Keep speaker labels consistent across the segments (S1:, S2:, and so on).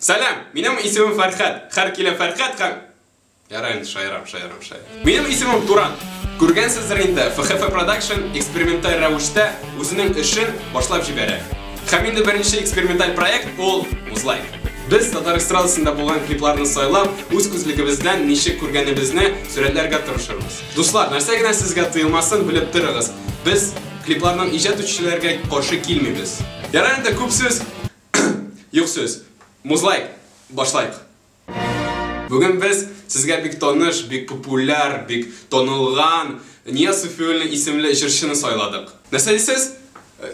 S1: Сәлам, минем исемем Фәрхәт. Хәр килә Фәрхәт һәм Ярар инде, шаярам, шаярам, шаярам. Минем исемем Туран. Күргәнсездер инде, FHF Production эксперименталь рәвештә үзенең эшен башлап җибәрә. Һәм инде беренче эксперименталь проект ул Музлайк. Без татар эстрадасында булган клипларны сайлап, үз күзлегебездән ничек күргәнебезне сурәтләргә тырышырбыз. Дуслар, нәрсә генә сезгә тоелмасын, белеп торыгыз. Без клипларның иҗат итүчеләргә каршы килмибез. Ярар инде, күп сүз, юк сүз. Музлайк, башлайык. Бүген без сезгә бик таныш, бик популяр, бик танылган Нияз Суфиуллин исемле җырчыны сайладык. Нәрсә дисез?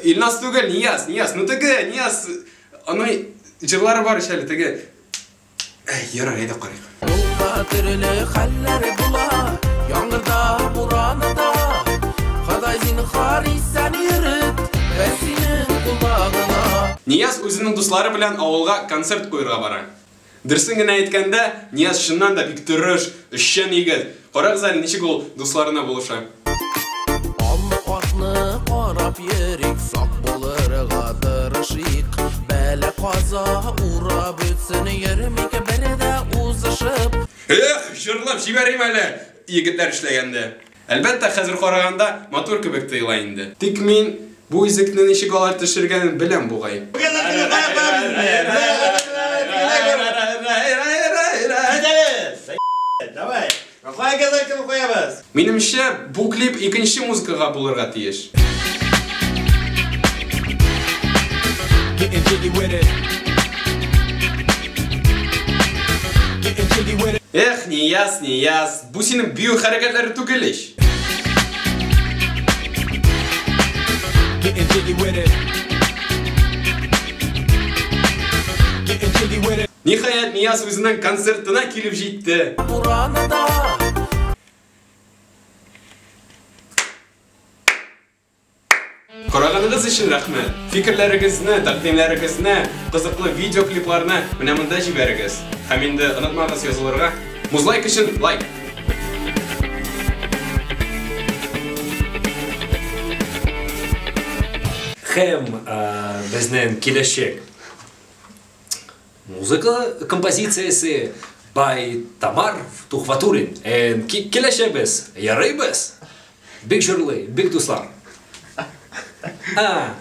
S1: Илназ түгел, Нияз, Нияз. Ну теге, Нияз, аның җырлары бар ич әле, теге. Әй, ярар, әйдә карыйк.
S2: Юлда төрле хәлләр була, яңгырда, буранда. Ходай зинһар исән йөрет, без синең кулда гына.
S1: Нияз үзенең дуслары белән авылга концерт куерга бара. Дөресен генә әйткәндә, Нияз чыннан да бик тырыш, эшчән егет. Карагыз әле, ничек ул дусларына булыша.
S2: Алны-артны карап йөрик, сак булырга тырышыйк. Бәла-каза урап үтсен, йөрмик бер дә узышып.
S1: Эх, җырлап җибәрим әле, егетләр эшләгәндә. Әлбәттә, хәзер караганда матур кебек тоела инде. Тик мин бу йөзекне ничек алар төшергәнен беләм бугай. Минемчә, бу клип икенче музыкага булырга тиеш. Эх, Нияз, Нияз, бу синең бию хәрәкәтләре түгел ич. Ниһаять, Нияз үзенең концертына килеп җитте.
S2: Буранда.
S1: Караганыгыз өчен рәхмәт. Фикерләрегезне, тәкъдимнәрегезне, кызыклы видеоклипларны менә монда җибәрегез. Һәм инде онытмагыз язылырга. Музлайк өчен лайк!
S3: Һәм безнең киләчәк музыка композициясе by Тамар Тухватуллин. Киләчәбез, ярыйбыз. Бик җырлый, бик дуслар. А.